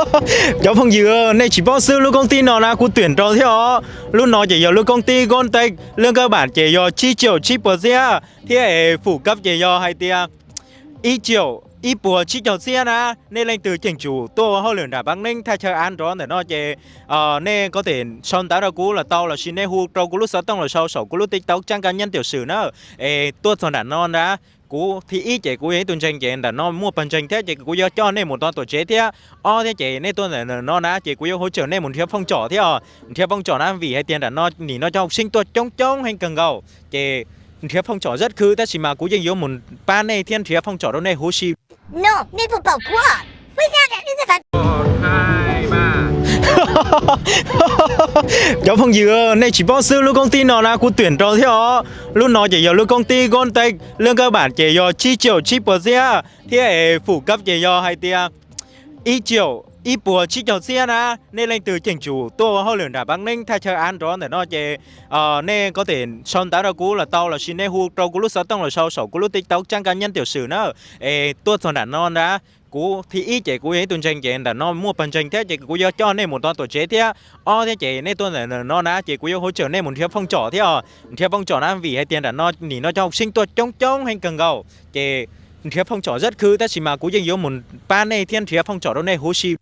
Cov phooj ywg, nej tsis paub xwb, lub koob tib no na kuv twm rau thiab os. Lub no ces yog lub koob tib koob teb, lub kab pam ces yog tsib caum tsib puas txiab thiab, fum kab ces yog hais tias ib caum ib puas tsib caug txiab na. Nej leej twg cheem tsum tuaj ua hauj lwm nram Pab Neeb thaj chaw av nrov ntawm no ces nej có thể sau ntawv rau kuv los tau, lossis nej hu rau kuv lub xov tooj los sau saum kuv lub TikTok Trác Cá Nhân Tiểu Sử na. Es tuaj txog nram no na, kuv thib ib ces kuv yog ib tug ntseeg ces ntawm no muaj pawg ntseeg thiab ces kuv yuav coj nej mus rau tom tsev thiab. Ob thiab ces nej tuaj ntawm no na ces kuv yuav hỗ trợ nej mus nrhiav phong trào thiab os. Nrhiav phong trào na vim hais tias nram no nim no cov học sinh tuaj coob coob heev kawg nkaus ces nrhiav phong trào rất khư, tab sis mas kuv yeej yuav mus pab nej thiab nrhiav phong trào rau nej huv si. Cov phooj ywg, nej tsis paub xwb, lub koob tib no na kuv twm rau thiab os. Lub no ces yog lub koob tib koob teb, lub kab pam ces yog tsib caum tsib puas txiab thiab, fum kab ces yog hais tias ib caum ib puas tsib caug txiab na. Nej leej twg cheem tsum tuaj ua hauj lwm nram Pab Neeb thaj chaw av nrov ntawm no ces nej có thể sau ntawv rau kuv los tau, lossis nej hu rau kuv lub xov tooj los sau saum kuv lub TikTok Trác Cá Nhân Tiểu Sử na. Es tuaj txog nram no na, kuv thib ib ces kuv yog ib tug ntseeg ces ntawm no muaj pawg ntseeg thiab ces kuv yuav coj nej mus rau tom tsev thiab. Ob thiab ces nej tuaj ntawm no na ces kuv yuav hỗ trợ nej mus nrhiav phong trào thiab os. Nrhiav phong trào na vim hais tias nram no nim no cov học sinh tuaj coob coob heev kawg nkaus ces nrhiav phong trào rất khư, tab sis mas kuv yeej yuav mus pab nej thiab nrhiav phong trào rau nej huv si.